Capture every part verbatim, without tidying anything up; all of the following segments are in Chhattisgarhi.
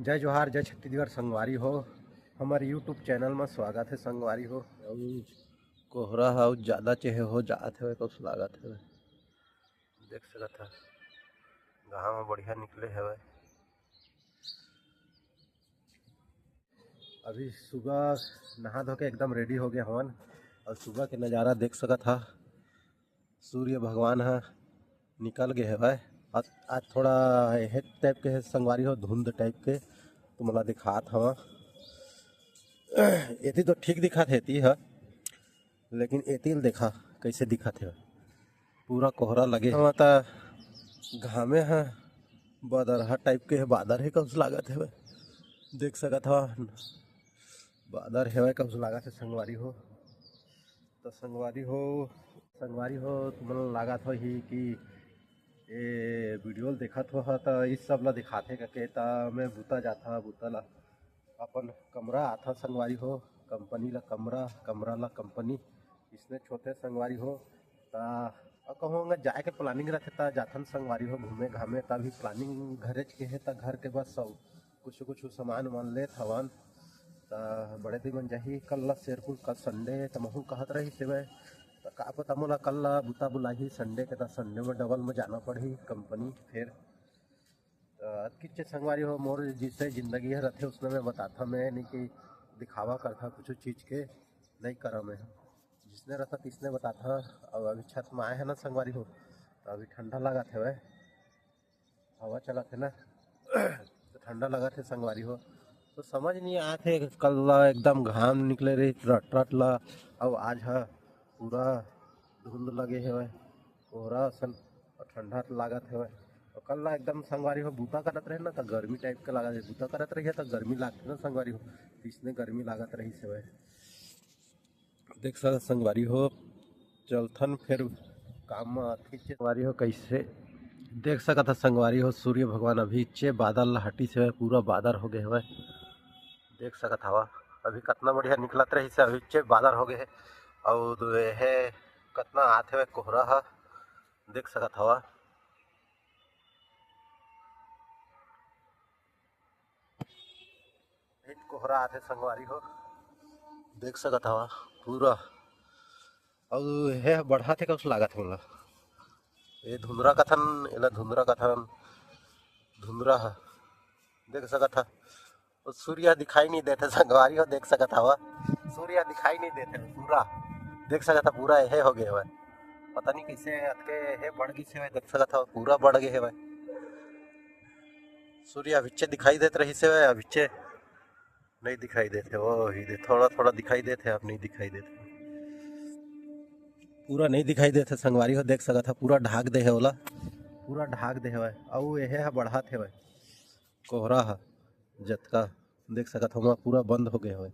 जय जोहार, जय छत्तीसगढ़ संगवारी हो, हमर YouTube चैनल म स्वागत हे संगवारी हो। अउ कोहरा ह अउ ज्यादा चेहे हो जात हवय, कस लागत हवय, देख सकत ह, घाम ह बढ़िया निकले हवय। अभी सुबह नहा धो के एकदम रेडी हो गए हवन, अउ सुबह के नज़ारा देख सकत ह, सूर्य भगवान ह निकल गए हवय। आज, आज थोड़ा एहे टाइप के हे संगवारी हो, धुंध टाइप के, तुमला दिखात हवा। एती तो ठीक दिखात हे, एती ह, लेकिन एती ल देखा कैसे दिखत हे, पूरा कोहरा लगे हवा। त घामे ह बदरहा टाइप के हे, बादर हे कस लागत हवय, देख सकत हवा, बादर हेवय कस लागत हे संगवारी हो। त संगवारी हो, संगवारी हो, तुमन लागत होही कि ए वीडियो ल देखत हो ह, त इस सब ला दिखाथे कके, त मैं बुता जाथा, बुता ला अपन कमरा आथा संगवारी हो, कंपनी ला कमरा, कमरा ला कंपनी, इसने छोटे संगवारी हो। त अउ कहूँ अगर जाए के प्लानिंग रथे, त जाथन संगवारी हो घूमे घामे, त अभी प्लानिंग घरेच के हे, त घर के बस सब कुछ कुछ सामान वामान लेत हवन। त बड़े दी मन जाही कल ला शेरपुर, कल संडे, त महू कहत रही सेवे, त का पता मोला कल ला बुता बुलाही संडे के, त संडे में डबल में जाना पड़ही कंपनी। फिर त अतकिच संगवारी हो, मोर जिसने जिंदगी ह रथे उसने मैं बताथा, मैं नहीं कि दिखावा करथा कुछ चीज के, नहीं करा मैं, जिसने रथा तिसने बताथा। अब अभी छत में आए हैं ना संगवारी हो, तो अभी ठंडा लागत हवय, हवा चलत हे ना, तो ठंडा लागत हे संगवारी हो। तो समझ नहीं आत हे, कल ला एकदम घाम निकले रही रट रट ला, अउ आज ह पूरा धुंध लगे हवय, कोहरा असन, अउ ठंडा लागत हवय। अउ कल ला एकदम संगवारी हो बुता करत रहे ना, त गर्मी टाइप के लागत हे, बुता करत रहिए त गर्मी लागथे ना संगवारी हो, त इसने गर्मी लागत रही हवय। देख सकत संगवारी हो, चलथन फिर काम म आथे संगवारी हो। कैसे देख सकत ह संगवारी हो, सूर्य भगवान अभी चे बादल ला हटिस हवय, पूरा बादर हो गए हवय। देख सकत हवा, अभी कतना बढ़िया निकलत रहिस हे, अभी चे बादर हो गए हे। अउ दो हे कतना आत हवय कोहरा ह, देख सकत हवा। एक कोहरा आथे संगवारी हो, देख सकत हवा पूरा। अउ हे बढ़ाथे कस लागत मोला, ये धुंधरा कथन, एला धुंधरा कथन, धुंधरा ह, देख सकत ह। वो सूर्य दिखाई नहीं देथे संगवारी हो, देख सकत हवा, सूर्य दिखाई नहीं देथे पूरा, देख सकत ह पूरा एहे हो गए हवय। पता नहीं कैसे अतके हे बढ़ गई से, देख सकत हवा पूरा बढ़ गए हवय। सूर्य अभिच्चे दिखाई देत रहिस हे, अभिच्चे नहीं दिखाई देत हे। ओ ही दे, थोड़ा थोड़ा दिखाई देत हे, अब नहीं दिखाई देत हे, पूरा नहीं दिखाई देत हे संगवारी हो, देख सकत ह पूरा ढाक दे हे ओला, पूरा ढाक दे हवय। अउ एहे ह बढ़ात हवय कोहरा ह, जतका देख सकत हव पूरा बंद हो गए हवय।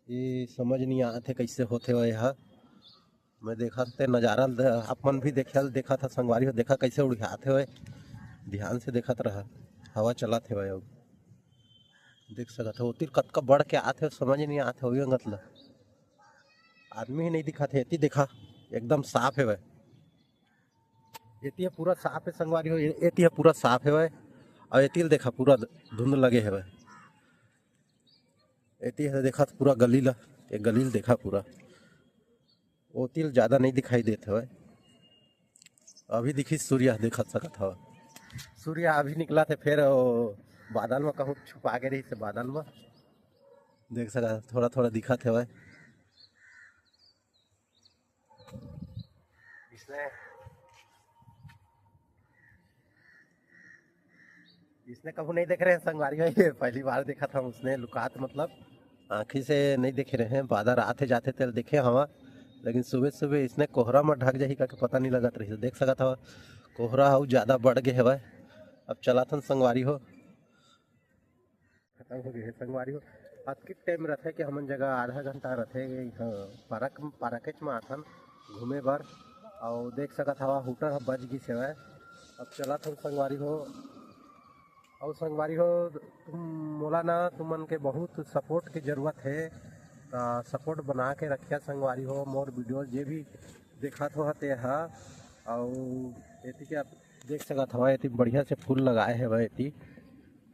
ये समझ नहीं आत हे कैसे होथे हवय एहा। मैं देखत ते नजारा ल द-, आप मन भी देखे ल देखत ह संगवारी हो, देखा कैसे उड़ियात हवय, ध्यान से देखत रहा, हवा चलत हवय। अउ देख सकत हो ओतिर कतका बढ़ के आत हे, समझ नहीं आत हे ओही अंगत ल, आदमी ही नहीं दिखत हे। एती देखा एकदम साफ हवय, एती ह पूरा साफ हे संगवारी हो, ए-, एती ह पूरा साफ हवय। अउ एती ल देखा पूरा धुंध लगे हवय, एती ह देखा पूरा गली ल, ये गली ल देखा पूरा, ओती ल ज्यादा नहीं दिखाई देत हवय। अभी दिखी सूर्य देखत सकत हवा, सूर्य अभी निकलत हे, फिर ओ बादल म कहूँ छुपा के रहिस हे, बादल म देख सकत ह, थोड़ा थोड़ा दिखत हवय। इसने, इसने कभू नहीं देखे रहे संगवारी हो, ये पहली बार देखत हव उसने लुकात, मतलब आँखी से नहीं देखे रहे। बादर आथे जाथे तेल देखे हवा, लेकिन सुबह सुबह इसने कोहरा म ढक जाही का के पता नहीं लगत रही। देख सकत हवा कोहरा ह अउ ज्यादा बढ़ गए हवय। अब चलत हन संगवारी हो, खतम हो गए हे संगवारी हो। अतकिक टाइम रथे कि हमन जगह आधा घंटा रथे, हाँ, पार्क, पार्केच म आथन घूमे बर। अउ देख सकत हवा हूटर ह बज गिस हवय। अब चलत हन संगवारी हो। अउ संगवारी हो, तुम मोला ना, तुमन के बहुत सपोर्ट के जरूरत हे, त सपोर्ट बना के रखिया संगवारी हो। मोर वीडियो जे भी देखत हो ते हा, अउ एती के आप देख सकत हवा, एती बढ़िया से फूल लगाए हवय एती।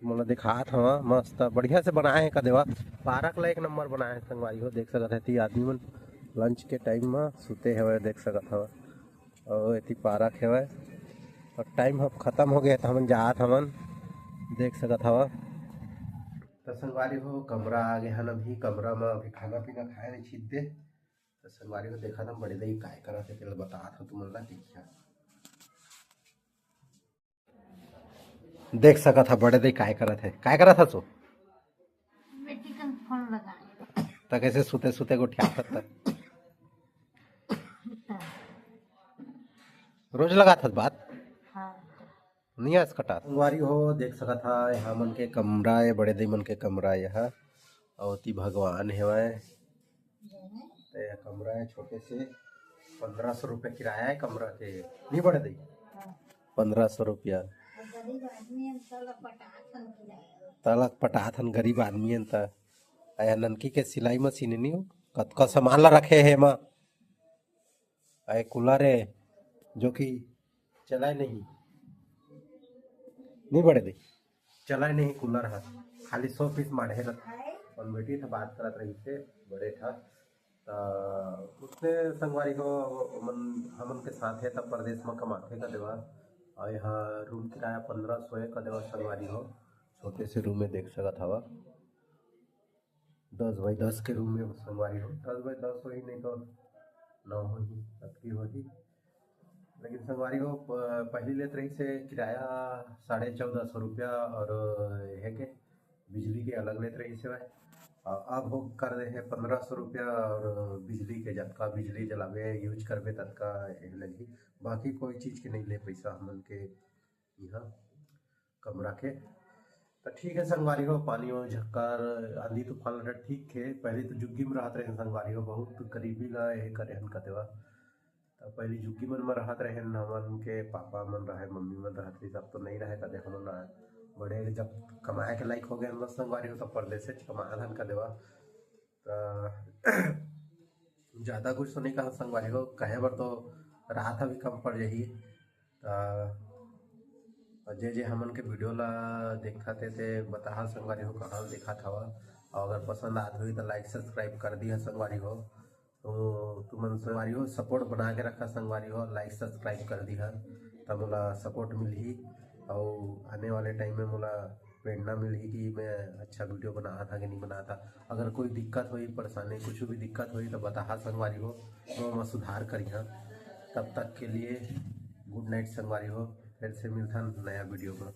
मोला दिखात हवा, मस्त बढ़िया से बनाए हे का देवा। पार्क ला एक नंबर बनाए हे संगवारी हो, देख सकत हे। ती आदमी मन लंच के टाइम म सुते हवय, देख सकत हवा। अउ एती पार्क हवय, अउ टाइम ह खत्म हो गया, त हमन जात हवन, देख सकत हवा। त संगवारी हो, कमरा आ गे हन। अभी कमरा म अभी खाना पीना खाए नहीं छित दे। त संगवारी हो, देखा था बड़े दई काय करत हे, तेला बतात हव तुमन ला, देखिया। देख सकत हा बड़े दई काय करत हे, काय करत हा सो? बेटी कन फोन लगाए। त कैसे सुते सुते गोठियात हस त? रोज लगात हस बात? हाँ। नहीं आज कटा। संगवारी हो, देख सकत हा, यहाँ मन के कमरा ए, बड़े दई मन के कमरा ए हा। अउ ओती भगवान हेवय। ते कमरा हे छोटे से, पंद्रह सौ रुपया किराया हे कमरा के। नहीं बड़े दई? हाँ। पंद्रह सौ रुपया। अब गरीब आदमी हम तलक पटात हन किराया। तलक पटात हन गरीब आदमी हन त। अया ननकी के सिलाई मशीन नहीं हो, कतका सामान ला रखे हे एमा। अय कूलर हे, जो कि चलाए नहीं, नहीं बड़े दई, चलाए नहीं कूलर ह, खाली शो पीस माढ़े रथे। अपन बेटी था बात करत रहिस हे बड़े था, त उसने संगवारी हो, मन हमन के साथ हे, तब परदेस म कमाथे का देवा। अउ यहाँ रूम किराया पंद्रह सौ हे का देवा संगवारी हो, छोटे से रूम में देख सकत हवा। दस बाई दस के रूम में संगवारी हो, दस बाई दस होही, नहीं तो नौ होही, अतकी होही। लेकिन संगवारी हो, प-, पहली लेत रहिस हे किराया साढ़े चौदह सौ रुपया, अउ हे के बिजली के अलग लेत रहिस हे। अ-, अब हो कर दे हे पंद्रह सौ रुपया, अउ बिजली के जतका बिजली जलाबे, यूज करबे, ततका हे लगही। बाकी कोई चीज के नहीं ले पैसा हमन के यहाँ कमरा के। त ठीक हे संगवारी हो, पानी हो, झक्कर, आंधी तूफान ल ठीक हे। पहली तो झुग्गी में रहत रहेन संगवारी हो, बहुत गरीबी ला ये करे हन का देवा। त पहली झुग्गी मन में रहत रहेन, हमन के पापा मन रहे, मम्मी मन रहत रहिस, अब तो नहीं रहे का देवा। हमन बड़े जब कमाए के लायक हो गए बस संगवारी हो, तब परदेस से कमाए हन का देवा। त ज्यादा कुछ तो नहीं कहा संगवारी हो, कहे बर तो रात अभी कम पड़ जाही। त जे जे हमन के वीडियो ला देखत हे ते बताहा संगवारी हो, कहाँ ले देखत हवा, अउ अगर पसंद आत होही त लाइक सब्सक्राइब कर दिहा संगवारी हो। तो तुमन संगवारी हो सपोर्ट बना के रखा संगवारी हो, लाइक सब्सक्राइब कर दिहा, त मोला सपोर्ट मिलही, अउ आने वाले टाइम में मोला प्रेरणा मिलही कि मैं अच्छा वीडियो बनात हा कि नहीं बनात हा। अगर कोई दिक्कत होही, परेशानी, कुछ भी दिक्कत होही, त बताहा संगवारी हो, तो मैं सुधार करिहा। तब तक के लिए गुड नाइट संगवारी हो, फिर से मिलथन नया वीडियो में।